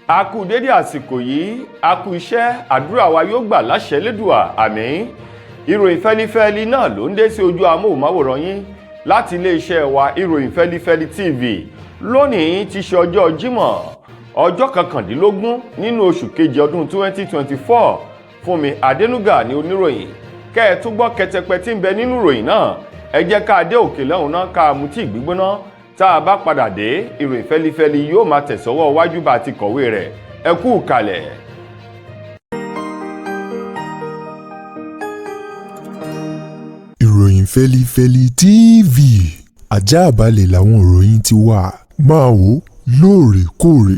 A kú dédé àsìkò yìí, a kú iṣẹ́, àdúrà wa yóò gbà láṣẹ Lédùà, àmín. Ìròyìn fẹ́lifẹ́li náà ló ń dé sí ojú amóhùnmáwòrán yín láti iléeṣẹ́ wa, Ìròyìn Fẹ́lifẹ́li TV. Lónìí ti ṣe ọjọ́ Jímọ̀, ọjọ́ 19 nínú oṣù kejì ọdún 2024. Fúnmi Adénúgà ní oníròyìn. Kẹ́ ẹ tún gbọ́ kẹtẹpẹ tí ń bẹ nínú ìròyìn náà, ẹ jẹ́ ká dé òkè lọ́hùn náà, ká mú tíì gbígbóná. Tá a bá padà dé, ìròyìn fẹ́lifẹ́li yóò máa tẹ̀sọ́wọ́ wájú bá a ti kọ̀wé rẹ̀. Ẹ kú kalẹ̀. Ìròyìn Fẹ́lifẹ́li TV, àjààbálẹ̀ làwọn ìròyìn ti wà, máa wò lóòrèkóòrè.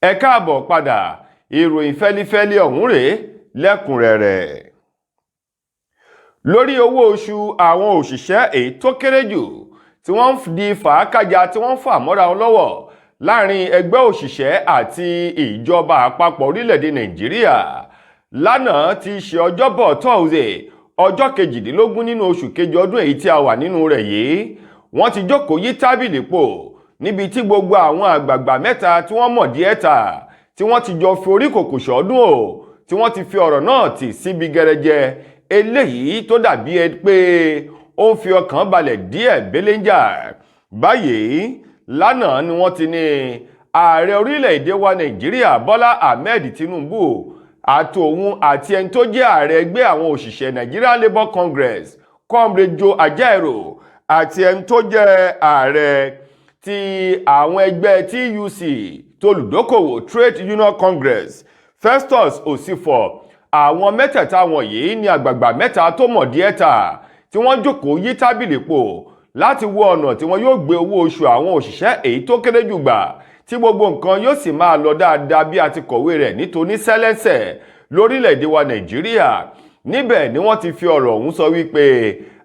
Ẹ káàbọ̀ padà. Ìròyìn fẹ́lifẹ́li ọ̀hún rèé lẹ́kùnrẹ́rẹ́. Lórí owó oṣù àwọn òṣìṣẹ́ èyí tó kéré jù tí wọ́n ń di fàákàjà, tí wọ́n ń fà mọ́ra wọn lọ́wọ́ láàrin ẹgbẹ́ òṣìṣẹ́ àti ìjọba àpapọ̀ orílẹ̀-èdè Nàìjíríà, lánàá ti ṣe ọjọ́bọ̀ Thursday, ọjọ́ 18 nínú oṣù kejì ọdún èyí tí a wà nínú rẹ̀ yìí, wọ́n ti jókòó yí tábìlì pò níbi tí gbogbo àwọn àgbààgbà mẹ́ta tí wọ́n mọ̀ díẹ̀ ta, tí wọ́n ti jọ fi orí kòkò ṣọ́dún o, tí wọ́n ti fi ọ̀rọ̀ náà tì síbi gẹrẹjẹ eléyìí tó dàbí ẹ pé ó ń fi ọkàn balẹ̀ díẹ̀ belenja. Báyìí, lánàá ni wọ́n ti ní ààrẹ orílẹ̀-èdè wa Nàìjíríà, Bọ́lá Ahmed Tinubu, àti òun àti ẹni tó jẹ́ ààrẹ ẹgbẹ́ àwọn òṣìṣẹ́, Nigerian Labour Congress, Comrade Joe Ajaero, àti ẹni tó jẹ́ ààrẹ ti àwọn ẹgbẹ́ TUC, tolùdókòwò, Trade Union Congress, Festus Osifo. Àwọn mẹ́tẹ̀ẹ̀ta wọ̀nyí ni àgbààgbà mẹ́ta tó mọ̀ díẹ̀ ta tí wọ́n jókòó yí tábìlì pò láti wo ọ̀nà tí wọ́n yóò gbé owó oṣù àwọn òṣìṣẹ́ èyí tó kéré jù gbà, tí gbogbo nǹkan yóò sì máa lọ dáadáa bí a ti kọ̀wé rẹ̀ nítorí sẹ́lẹ́sẹ̀ lórílẹ̀‐èdè wa Nàìjíríà. Níbẹ̀ ni wọ́n ti fi ọ̀rọ̀ ọ̀hún sọ wípé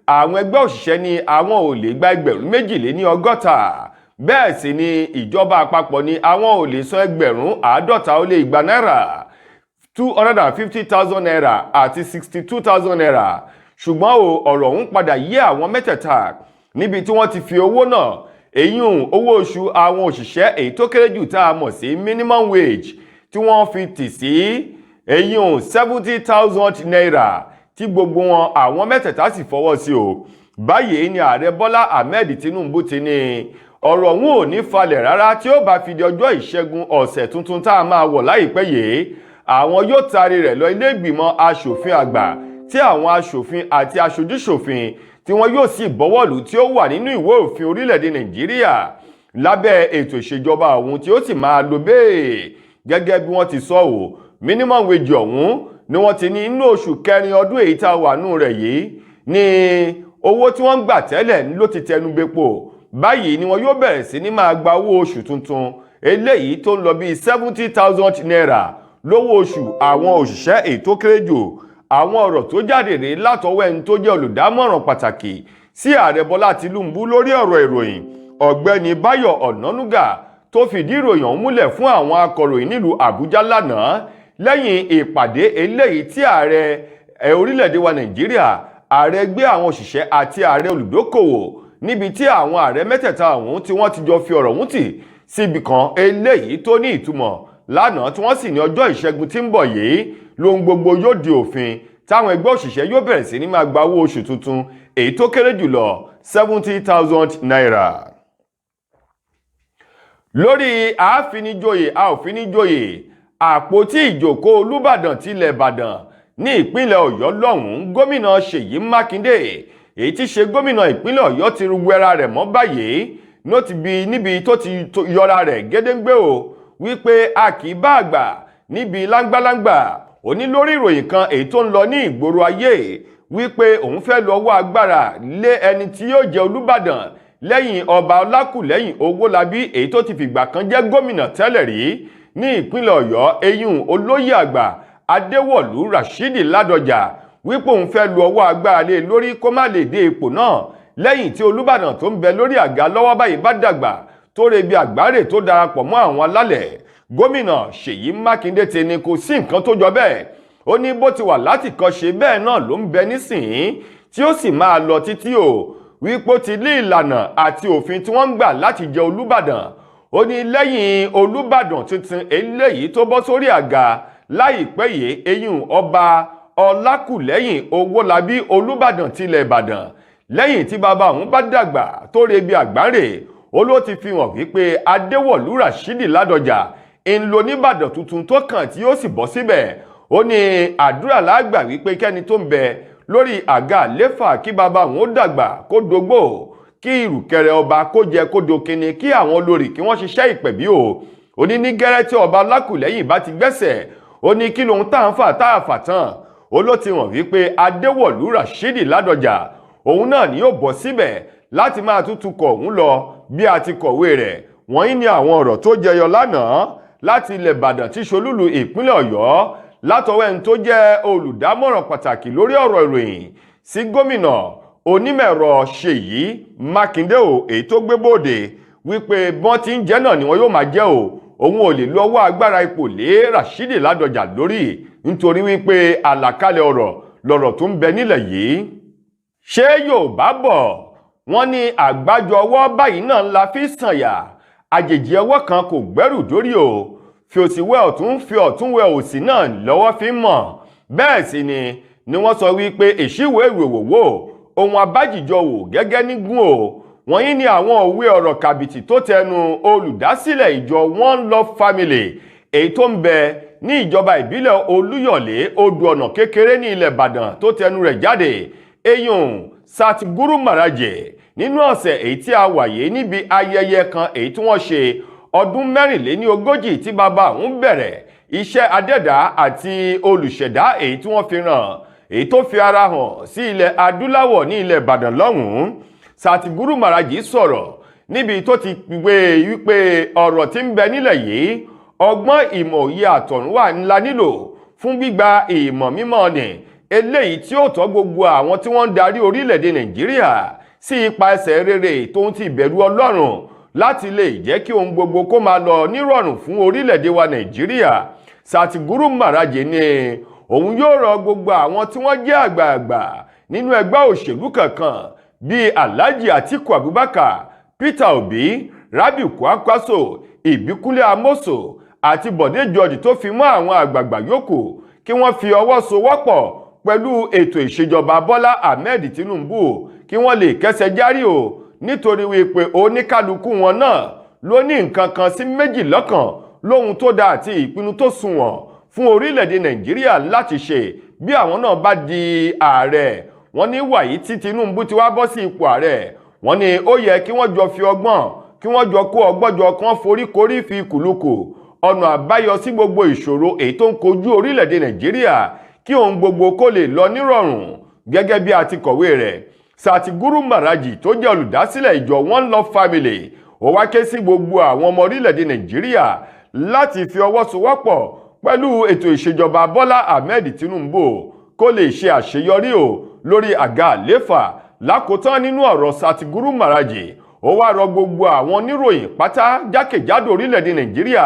àwọn ẹgbẹ́ òṣìṣẹ́ ní àwọn ò lè gba 2,060, bẹ́ẹ̀ sì ni ìjọba àpapọ̀ ní àwọn ò lè san 250,000 náírà, 250,000 naira àti 62,000 naira. Ṣùgbọ́n o, ọ̀rọ̀ ọ̀hún padà yé àwọn mẹ́tẹ̀ẹ̀ta níbi tí wọ́n ti fi owó náà, èyún owó oṣù àwọn òṣìṣẹ́ èyí tó kéré jù tá a mọ̀ sí minimum wage, tí wọ́n fi tì sí èyún 70,000 naira, tí gbogbo wọn, àwọn mẹ́tẹ̀ẹ̀ta, sì fọwọ́ sí o. Báyìí ni ààrẹ Bọ́lá Ahmed Tinubu ti ní ọ̀rọ̀ ọ̀hún ò ní falẹ̀ rárá tí ó bá fi di ọjọ́ Ìṣẹ́gun ọ̀sẹ̀ tuntun tá a máa wọ̀ láìpẹ́ yìí. Àwọn yóò taari rẹ̀ lọ ilé ìgbìmọ̀ aṣòfin àgbà, tí àwọn aṣòfin àti aṣojúṣòfin tí wọ́n yóò sì bọ́wọ́lù, tí ó wà nínú ìwé òfin orílẹ̀-èdè Nàìjíríà lábẹ́ ètò ìṣèjọba ọ̀hún, tí ó sì máa lò bẹ́ẹ̀ gẹ́gẹ́ bí wọ́n ti sọ ò. Minimum wage ọ̀hún ni wọ́n ti ní inú oṣù kẹrin ọdún èyí tá a wà nù rẹ̀ yìí ní owó tí wọ́n ń gbà tẹ́lẹ̀ ló ti tẹnu bepo. Báyìí ni wọ́n yóò bẹ̀rẹ̀ sí ní máa gba owó oṣù tuntun eléyìí tó ń lọ bíi 70,000 naira lówó oṣù àwọn òṣìṣẹ́ èyí tó kéré jù. Àwọn ọ̀rọ̀ tó jáde rèé látọwọ́ ẹni tó jẹ́ olùdámọ̀ràn pàtàkì sí ààrẹ Bọ́lá Tìlúmbú lórí ọ̀rọ̀ ìròyìn, ọ̀gbẹ́ni Báyọ̀ Ọ̀nànúgà, tó fìdí ìròyìn ọ̀hún múlẹ̀ fún àwọn akọ̀ròyìn nílùú Àbújá lánàá lẹ́yìn ìpàdé eléyìí tí ààrẹ orílẹ̀-èdè wa Nàìjíríà, ààrẹ ẹgbẹ́ àwọn òṣìṣẹ́ àti ààrẹ olùdókòwò, níbi tí àwọn ààrẹ mẹ́tẹ̀ẹ̀ta ọ̀hún tí wọ́n ti jọ fi ọ̀rọ̀ ọ̀hún tì síbi kan eléyìí tó ní ìtumọ̀ lánàá, tí wọ́n sì ní ọjọ́ Ìṣẹ́gun tí ń bọ̀ yìí lóhun gbogbo yóò di òfin, táwọn ẹgbẹ́ òṣìṣẹ́ yóò bẹ̀rẹ̀ sí ní máa gba owó oṣù tuntun èyí tó kéré jùlọ, 70,000 naira. Lórí àáfinijoyè a ò finijoyè, àpótí ìjókòó Olúbàdàn tilẹ̀ Ìbàdàn ní ìpínlẹ̀ Ọ̀yọ́ lọ́hùn-ún, gómìnà Ṣèyí Mákindé, èyí tí ṣe gómìnà ìpínlẹ̀ Ọ̀yọ́, ti wẹra rẹ̀ mọ́ báyìí ló ti bi níbi tó ti yọra rẹ̀ gédéǹgbé o, wípé a kì í bá àgbà níbi láńgbáláńgbà. Òní lórí ìròyìn kan èyí tó ń lọ ní ìgboro ayé wípé òun fẹ́ lọ wá agbára lé ẹni tí yóò jẹ́ Olúbàdàn lẹ́yìn Ọba Ọlákùlẹ́yìn Owólabí, èyí tó ti fìgbà kan jẹ́ gómìnà tẹ́lẹ̀ rí ní ìpínlẹ̀ Ọ̀yọ́, eyín olóyè àgbà Adéwọ̀lú Rashidi Ládọjà, wípé òun fẹ́ lu ọwọ́ agbára lé lórí kó má lè dé ipò náà lẹ́yìn tí Olúbàdàn tó ń bẹ lórí àga lọ́wọ́ báyìí bá dàgbà tó rebi àgbáre tó darapọ̀ mọ́ àwọn alálẹ̀. Gómìnà Ṣèyí Mákindé ti ní kò sí nǹkan tó jọ bẹ́ẹ̀. Ó ní bó ti wà láti kọ́ ṣe, bẹ́ẹ̀ náà ló ń bẹ nísìnyí, tí ó sì máa lọ títí o. Wípé ó ti ní ìlànà àti òfin tí wọ́n ń gbà láti jẹ Olúbàdàn. Ó ní lẹ́yìn Olúbàdàn tuntun eléyìí tó bọ́ sórí àga láìpẹ́ yìí, eyín Ọba Ọlákùlẹ́yìn Owólabí, Olúbàdàn tilẹ̀ Ìbàdàn, lẹ́yìn tí bàbá òun bá dàgbà tó rebi àgbáre, ó ló ti fi hàn wípé Adéwọ̀lú Rashidi Ládọjà ń lo nìbàdàn tuntun tó kàn tí ó sì bọ́ síbẹ̀. Ó ní àdúrà lágbà wípé kẹ́ni tó ń bẹ lórí àga àléfà, kí bàbá òun ó dàgbà kó dógbò, kí ìrùkẹ̀rẹ̀ ọba kó jẹ kó dokinni, kí àwọn olórí kí wọ́n ṣiṣẹ́ ìpẹ̀bí o. Ó ní ní gẹ́rẹ́ tí Ọba Lákùlẹ́yìn bá ti gbẹ́sẹ̀, ó ní kí lóhun tá à ń fà tá a fà tán, ó ló ti hàn wípé Adéwọ̀lú Rashidi Ládọjà òun náà ni yóò bọ́ síbẹ̀ láti máa tún tukọ̀ òun lọ bí a ti kọ̀wé rẹ̀. Wọ̀nyí ni àwọn ọ̀rọ̀ tó jẹyọ lánàá láti ilẹ̀ Ìbàdàn tí ṣolúlu ìpínlẹ̀ Ọ̀yọ́, látọwọ́ ẹni tó jẹ́ olùdámọ̀ràn pàtàkì lórí ọ̀rọ̀ ìròyìn sí gómìnà, onímọ̀-ẹ̀rọ Ṣèyí Mákindé o, èyí tó gbé bóde wípé bọ́n ti ń jẹ́ náà ni wọ́n yóò máa jẹ́ o. Òun ò lè lo ọwọ́ agbára ipò lé Rashidi Ládọjà lórí, nítorí wípé àlàkalẹ̀ ọ̀rọ̀ lọ̀rọ̀ tó ń bẹ nílẹ̀ yìí. Ṣé Yorùbá bọ̀, wọ́n ní àgbájọ ọwọ́ báyìí náà la fi sànyà, àjèjì ọwọ́ kan kò gbẹ́rù dórí o. Fi òsì wẹ ọ̀tún, fi ọ̀tún wẹ òsì náà lọ́wọ́ fi ń mọ̀. Bẹ́ẹ̀ sì ni wọ́n sọ wípé ìṣíwèé ìwòwò ohun abájìjọ wò gẹ́gẹ́ nígún o. Wọ̀nyí ni àwọn òwe ọ̀rọ̀ kàbìtì tó tẹnu olùdásílẹ̀ ìjọ One Love Family, èyí tó ń bẹ ní ìjọba ìbílẹ̀ Olúyọ̀lé, Odò Ọ̀nà Kékeré ní ilẹ̀ Ìbàdàn, tó tẹnu rẹ̀ jáde, eyín Satguru Maraje, nínú ọ̀sẹ̀ èyí tí a wà yìí, níbi ayẹyẹ kan èyí tí wọ́n ṣe ọdún 44 tí bàbá òun bẹ̀rẹ̀ iṣẹ́ adẹ́dá àti olùṣẹ̀dá, èyí tí wọ́n fi ràn, èyí tó fi ara hàn sí ilẹ̀ adúláwọ̀ ní ilẹ̀ Ìbàdàn lọ́hùn-ún. Satguru Maraji sọ̀rọ̀ níbi tó ti pé wípé ọ̀rọ̀ tí ń bẹ nílẹ̀ yìí, ọgbọ́n ìmọ̀ òye àtọ̀runwá ńlá nílò fún gbígba ìmọ̀ mímọ́ ni eléyìí tí ó tọ́ gbogbo àwọn tí wọ́n ń darí orílẹ̀-èdè Nàìjíríà sí ipa ẹsẹ̀ rere tó ń ti ìbẹ̀rù Ọlọ́run, láti lè jẹ́ kí ohun gbogbo kó máa lọ nírọ̀rùn fún orílẹ̀-èdè wa Nàìjíríà. Satguru Maraji ni òun yóò rọ gbogbo àwọn tí wọ́n jẹ́ àgbààgbà nínú ẹgbẹ́ òṣèlú kankan bíi Alhaji Atiku Abubakar, Peter Obi, Rabiu Kwankwaso, Ìbíkúnlé Amoso àti Bọ̀dé George, tó fi mọ́ àwọn àgbààgbà yòókù, kí wọ́n fi ọwọ́ sowọ́pọ̀ pẹ̀lú ètò ìṣèjọba Bọ́lá Ahmed Tinubu, kí wọ́n lè kẹ́sẹ̀ járí o, nítorí wípé oníkálukú wọn náà ló ní nǹkan kan sí méjì lọ́kàn lóhun tó dáa àti ìpinnu tó sunwọ̀n fún orílẹ̀-èdè Nàìjíríà láti ṣe bí àwọn náà bá di ààrẹ. Wọ́n ní wàyí tí Tinubu ti wá bọ́ sí ipò ààrẹ, wọ́n ní ó yẹ kí wọ́n jọ fi ọgbọ́n, kí wọ́n jọ kó ọgbọ́n jọ, kán foríkorí fi kùlùkù ọ̀nà àbáyọ sí gbogbo ìṣòro èyí tó ń kojú orílẹ̀-èdè Nàìjíríà, kí ohun gbogbo kó lè lọ nírọ̀rùn gẹ́gẹ́ bí a ti kọ̀wé rẹ̀. Satguru Maraji, tó jẹ́ olùdásílẹ̀ ìjọ One Love Family, ó wá ké sí gbogbo àwọn ọmọ orílẹ̀-èdè Nàìjíríà láti fi ọwọ́ sowọ́pọ̀ pẹ̀lú ètò ìṣèjọba Bọ́lá Ahmed Tinubu kó lè ṣe àṣeyọrí o lórí àga àléfà. Lákòótán nínú ọ̀rọ̀ Satguru Maraji, ó wá rọ gbogbo àwọn oníròyìn pátá jákèjádò orílẹ̀-èdè Nàìjíríà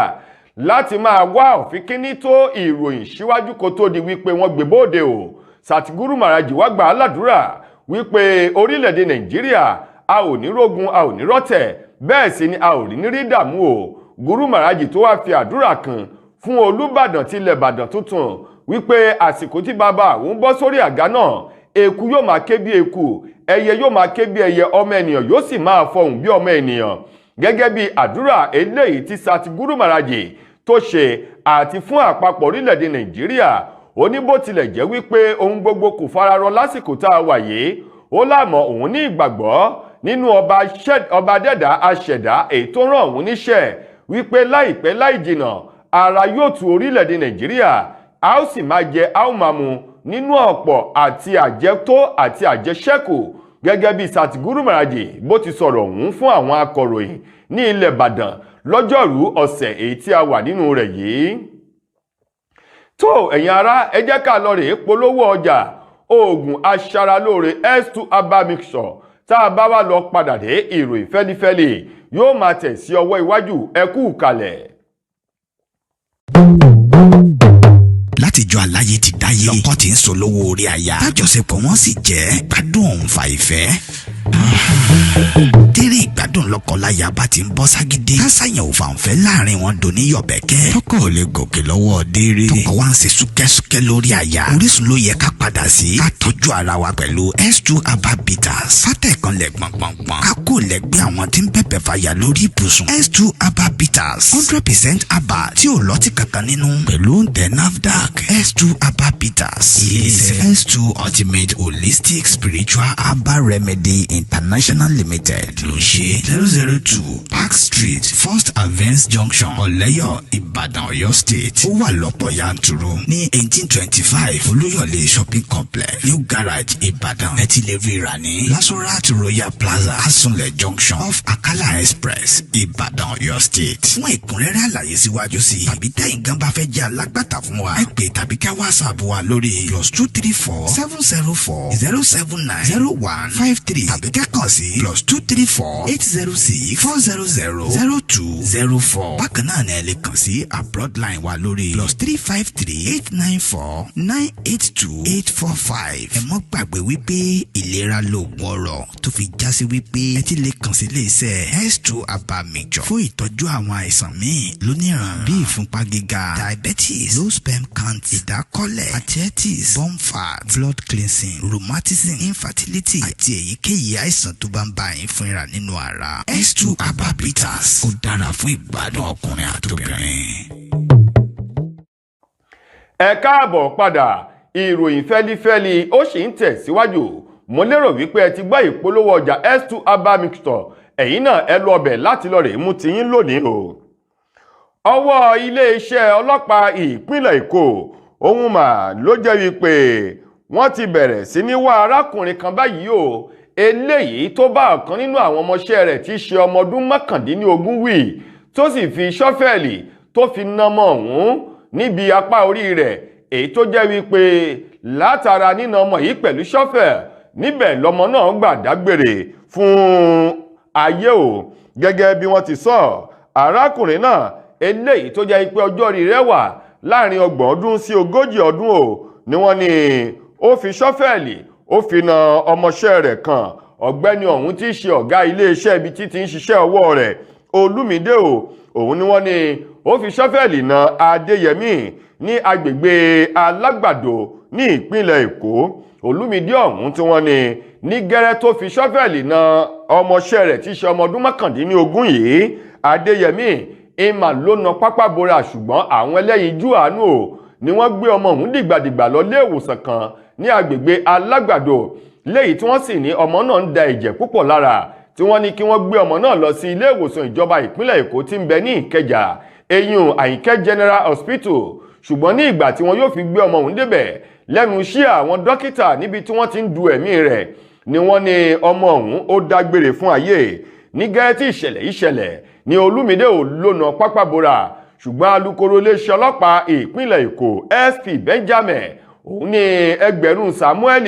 láti máa wá òfin tó ìròyìn síwájú kó tó di wípé wọ́n gbé bóde o. Satguru Maraji wá gbà á ládùúrà wípé orílẹ̀-èdè Nàìjíríà, a ò ní rógun, a ò ní rọ́tẹ̀, bẹ́ẹ̀ sì ni a ò ní rí dààmú o. Guru Maraji tó wá fi àdúrà kan fún Olúbàdàn tilẹ̀ Ìbàdàn tuntun wípé àsìkò tí bàbá òun bọ́ sórí àga náà, eku yóò máa ké bí eku, ẹyẹ yóò máa ké bí ẹyẹ, ọmọ ènìyàn yóò sì máa fọhùn bí ọmọ ènìyàn, gẹ́gẹ́ bí àdúrà eléyìí tí Satguru Maraji tó ṣe àti fún àpapọ̀ orílẹ̀-èdè Nàìjíríà. Ó ní bó tilẹ̀ jẹ́ wípé ohun gbogbo kò fararọ lásìkò tá a wà yìí, ó lámọ̀ òun ní ìgbàgbọ́ nínú ọba dẹ́dà aṣẹ̀dá èyí tó rán òun níṣẹ́, wípé láìpẹ́ láì jìnà ara yóò tu orílẹ̀-èdè Nàìjíríà, a ó sì máa jẹ, a ó máa mu nínú ọ̀pọ̀ àti àjẹtó àti àjẹṣẹ́kù, gẹ́gẹ́ bí Satguru Maraji bó ti sọ̀rọ̀ ọ̀hún fún àwọn akọ̀ròyìn ní ilẹ̀ Ìbàdàn lọ́jọ́rú ọ̀sẹ̀ èyí tí a wà nínú rẹ̀ yìí. Tó ẹ̀yin ará, ẹ jẹ́ ká lọ rèé polówó ọjà oògùn aṣaralóore S2 herbal mixture. Tá a bá wá lọ padà dé, ìròyìn fẹ́lifẹ́li yóò máa tẹ̀ sí ọwọ́ iwájú. Ẹ kú kalẹ̀. Látijọ́ aláyé ti dáyé, lọ́kọ́ tí ń sọ lówó orí aya, tájọṣepọ̀ wọn sì jẹ́ gbádùn òun fa ìfẹ́. Tẹ́rẹ̀ ìgbádùn lọ́kọláya bá ti ń bọ́ ságídé. Kásáyàn ò fàǹfẹ́ láàrin wọn dòní yọ̀bẹ̀kẹ́. Tọkọ ò lè gòkè lọ́wọ́ déré. Tọkọ wa ń ṣe súkẹ́súkẹ́ lórí àyà. Orísun ló yẹ ká padà sí. Ká tọ́jú ara wa pẹ̀lú S2 Herbal Bitters. Fátẹ̀ kan lẹ̀ gbọ̀ngbọ̀ngbọ̀n. Ká kó lẹ́gbẹ́ àwọn tí ń bẹ̀bẹ̀ fàyà lórí ibùsùn. S2 Herbal Bitters, 100% herbal tí ò lọ́tí kankan nínú. Pẹ̀lú òǹtẹ̀ NAFDAC, S2 Herbal Bitters. Ilé-iṣẹ́ S2 Ultimate Holistic Spiritual Herbal Remedy International Limited ló ń ṣe. 002 Park Street, First Avance Junction, Ọ̀lẹ́yọ̀, Ìbàdàn, Ọ̀yọ́ State. Ó wà lọ́pọ̀ yanturu ní 1825 Olúyọ̀lé Shopping Complex, New Garage, Ìbàdàn. Ẹ ti lè rí rà ní Lasorat Royal Plaza, Asunlẹ̀ Junction, off Akala Express, Ìbàdàn, Ọ̀yọ́ State. Fún ẹ̀kúnrẹ́rẹ́ àlàyé síwájú sí i tàbí tẹ́yin gan bá fẹ́ jẹ́ alágbàtà fún wa, ẹ pè tàbí ká WhatsApp wa lórí +234 704 079 0153 tàbí ká kàn sí +234 806 400 0204. Bákan náà ni ẹ lè kàn sí abroad line wa lórí +353 894 982 845. Ẹ mọ́ gbàgbé wípé ìlera lóògùn ọrọ̀, tó fi já sí wípé ẹ ti lè kàn sí iléeṣẹ́ S2 Herbal Mixture fún ìtọ́jú àwọn àìsàn míì lóníran bíi ìfúnpá gíga, diabetes, low sperm count, ìdákọ́lẹ̀, arthritis, bone fat, blood cleansing, rheumatism, infertility àti èyíkéyìí àìsàn tó bá ń bá yín fínra nínú ara. S2 Herbal Bitters, ó dára fún ìgbádùn ọkùnrin àtobìnrin. Ẹ káàbọ̀ padà. Ìròyìn fẹ́lifẹ́li ó sì ń tẹ̀síwájú. Mo lérò wípé ẹ ti gbọ́ ìpolówó ọjà S2 Herbal Mixture. Ẹ̀yin náà ẹ lọ ọbẹ̀ láti lọ rèé mú tiyín lónìí o. Ọwọ́ iléeṣẹ́ ọlọ́pàá ìpínlẹ̀ Èkó ohun mà ló jẹ́ wípé wọ́n ti bẹ̀rẹ̀ sí ní wá arákùnrin kan báyìí o, eléyìí tó bá ọ̀kan nínú àwọn ọmọọṣẹ́ rẹ̀ tí í ṣe ọmọ ọdún 19 wí, tó sì fi ṣọ́fẹ̀lì tó fi nọmọ ọ̀hún níbi apá orí rẹ̀, èyí tó jẹ́ wípé látara nínà ọmọ yìí pẹ̀lú ṣọ́fẹ̀ níbẹ̀ lọmọ náà gbà dágbére fún ayé o. Gẹ́gẹ́ bí wọ́n ti sọ, arákùnrin náà, eléyìí tó jẹ́ pé ọjọ́ orí rẹ̀ wà láàrin 30 ọdún sí 40 ọdún o, ni wọ́n ní ó fi ṣọ́fẹ̀lì ó fi na ọmọọṣẹ́ rẹ̀ kan. Ọ̀gbẹ́ni ọ̀hún tí í ṣe ọ̀gá iléeṣẹ́ ibi tí ti ń ṣiṣẹ́ ọwọ́ rẹ̀, Olúmídé o, òun ni wọ́n ní ó fi ṣọ́fẹ̀lì na Adéyẹmí ní agbègbè Alágbàdo ní ìpínlẹ̀ Èkó. Olúmídé ọ̀hún tí wọ́n ní ní gẹ́rẹ́ tó fi ṣọ́fẹ̀lì na ọmọọṣẹ́ rẹ̀ tí í ṣe ọmọ ọdún 19 yìí, Adéyẹmí, ìmà ló na pápá bora, ṣùgbọ́n àwọn ẹlẹ́yinjú àánú o ni wọ́n gbé ọmọ ọ̀hún dìgbàdìgbà lọ ilé ìwòsàn kan ní agbègbè Alágbàdo, léyìí tí wọ́n sì ní ọmọ náà ń da ẹ̀jẹ̀ púpọ̀ lára, tí wọ́n ní kí wọ́n gbé ọmọ náà lọ sí ilé ìwòsàn ìjọba ìpínlẹ̀ Èkó tí ń bẹ ní Ìkẹjà, eyín Àyìnkẹ́ General Hospital. Ṣùgbọ́n ní ìgbà tí wọ́n yóò fi gbé ọmọ ọ̀hún débẹ̀, lẹ́nu iṣẹ́ àwọn dókítà níbi tí wọ́n ti ń du ẹ̀mí rẹ̀ ni wọ́n ní ọmọ ọ̀hún ó dágbére fún ayé. Ní gẹ́rẹ́ tí ìṣẹ̀lẹ̀ yìí ṣẹlẹ̀ ní Olúmídé ò lónà pápá bora, ṣùgbọ́n alukoro iléeṣẹ́ ọlọ́pàá ìpínlẹ̀ Èkó, SP Benjamin, òun ní ẹgbẹ̀rún Samuel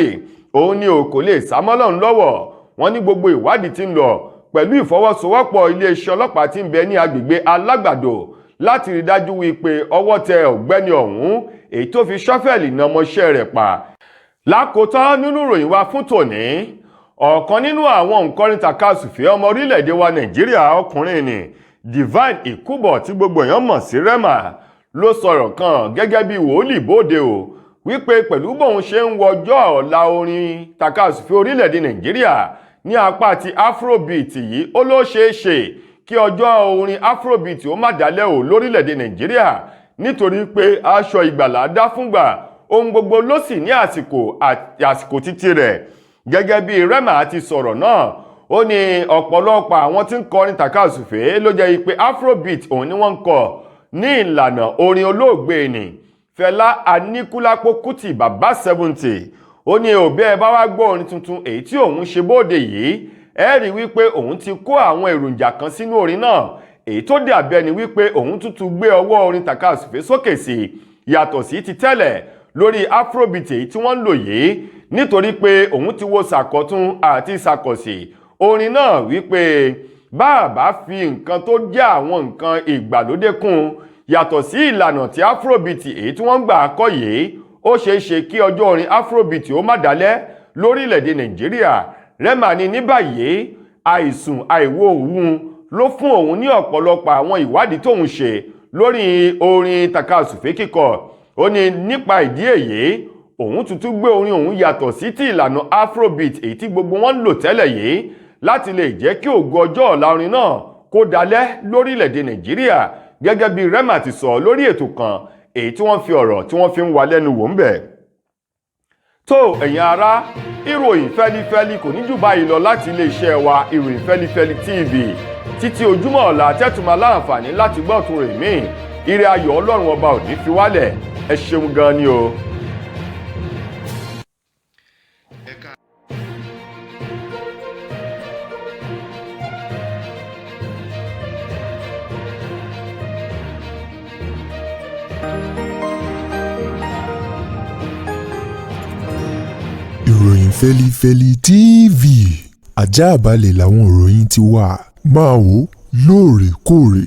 òun ní o kò lè sámọ́lọ́run lọ́wọ́. Wọ́n ní gbogbo ìwádìí tí ń lọ pẹ̀lú ìfọwọ́sowọ́pọ̀ iléeṣẹ́ ọlọ́pàá tí ń bẹ ní agbègbè Alágbàdo láti rí dájú wípé ọwọ́ tẹ ọ̀gbẹ́ni ọ̀hún èyí tó fi ṣọ́fẹ̀lì na ọmọọṣẹ́ rẹ̀ pa. Lákòótán nínú ìròyìn wa fún tòní, ọ̀kan nínú àwọn òǹkọrin tàkasùfé ọmọ orílẹ̀-èdè wa Nàìjíríà, ọkùnrin ni Divine Ikubor tí gbogbo èèyàn mọ̀ sí Rema, ló sọ̀rọ̀ kan gẹ́gẹ́ bí wòlíì bóde o, wípé pẹ̀lú bóun ṣe ń wọjọ́ ọ̀la orin tàkasùfé orílẹ̀-èdè Nàìjíríà ní apá ti Afrobeat yìí, ó ló ṣeé ṣe kí ọjọ́ orin Afrobeat ó má dálẹ̀ o lórílẹ̀-èdè Nàìjíríà, nítorí pé aṣọ ìgbàlà dá fúngbà, ohun gbogbo ló sì ní àsìkò àsìkò títí rẹ̀. Gẹ́gẹ́ bí Rema ti sọ̀rọ̀ náà, ó ní ọ̀pọ̀lọpọ̀ àwọn tí ń kọrin tàkasùfé ló jẹ́ pé Afrobeat òun ni wọ́n ń kọ ní ìlànà orin olóògbé ni Fẹlá Aníkúlápó Kútì Bàbá 70. Ó ní òbí ẹ bá wá gbọ́ orin tuntun èyí tí òun ṣe bóde yìí, ẹ rí wípé òun ti kó àwọn èròjà kan sínú orin náà èyí tó dàbí ẹni wípé òun tuntun gbé ọwọ́ orin tàkasùfé sókè sí yàtọ̀ sí ti tẹ́lẹ̀ lórí Afrobeat èyí tí wọ́n ń lò yìí, nítorí pé òun ti wo sàkọ̀tún àti sàkọ̀sì orin náà wípé bá a fi nǹkan tó jẹ́ àwọn nǹkan ìgbàlódé kún yàtọ̀ sí ìlànà tí Afrobeat èyí tí wọ́n ń gbà kọ́ yìí, ó ṣeé ṣe kí ọjọ́ orin Afrobeat ó má dálẹ̀ lórílẹ̀‐èdè Nàìjíríà. Rema ní ní báyìí, àìsùn àìwo òun ló fún òun ní ọ̀pọ̀lọpọ̀ àwọn ìwádìí tóun ṣe lórí orin takasùfé kíkọ. Ó ní nípa ìdí èyí, òun tuntun gbé orin òun yàtọ̀ sí ti ìlànà afrobeat èyí tí gbogbo wọn ń lò tẹ́lẹ̀ yìí, láti lè jẹ́ kí ògo ọjọ́ ọ̀la orin náà kó dalẹ̀ lórílẹ̀‐èdè Nàìjíríà, gẹ́gẹ́ bí Rema ti sọ lórí ètò kan èyí tí wọ́n fi ọ̀rọ̀ tí wọ́n fi ń wa lẹ́nu wò ń bẹ̀. Tó, ẹ̀yin ará, ìròyìn fẹ́lifẹ́li kò ní jù báyìí lọ láti iléeṣẹ́ wa, Ìròyìn Fẹ́lifẹ́li TV. Títí ojúmọ́ ọ̀la tẹ́tùmọ̀ láǹfààní láti gbọ́ ọ̀tún rẹ̀ míì, ire ayọ̀ Ọlọ́run Ọba ò ní fi wálẹ̀. Ẹ ṣeun gan ni o. Ìròyìn Fẹ́lifẹ́li TV, ajáàbalẹ̀ làwọn ìròyìn ti wà. Máa wò lóòrèkóòrè.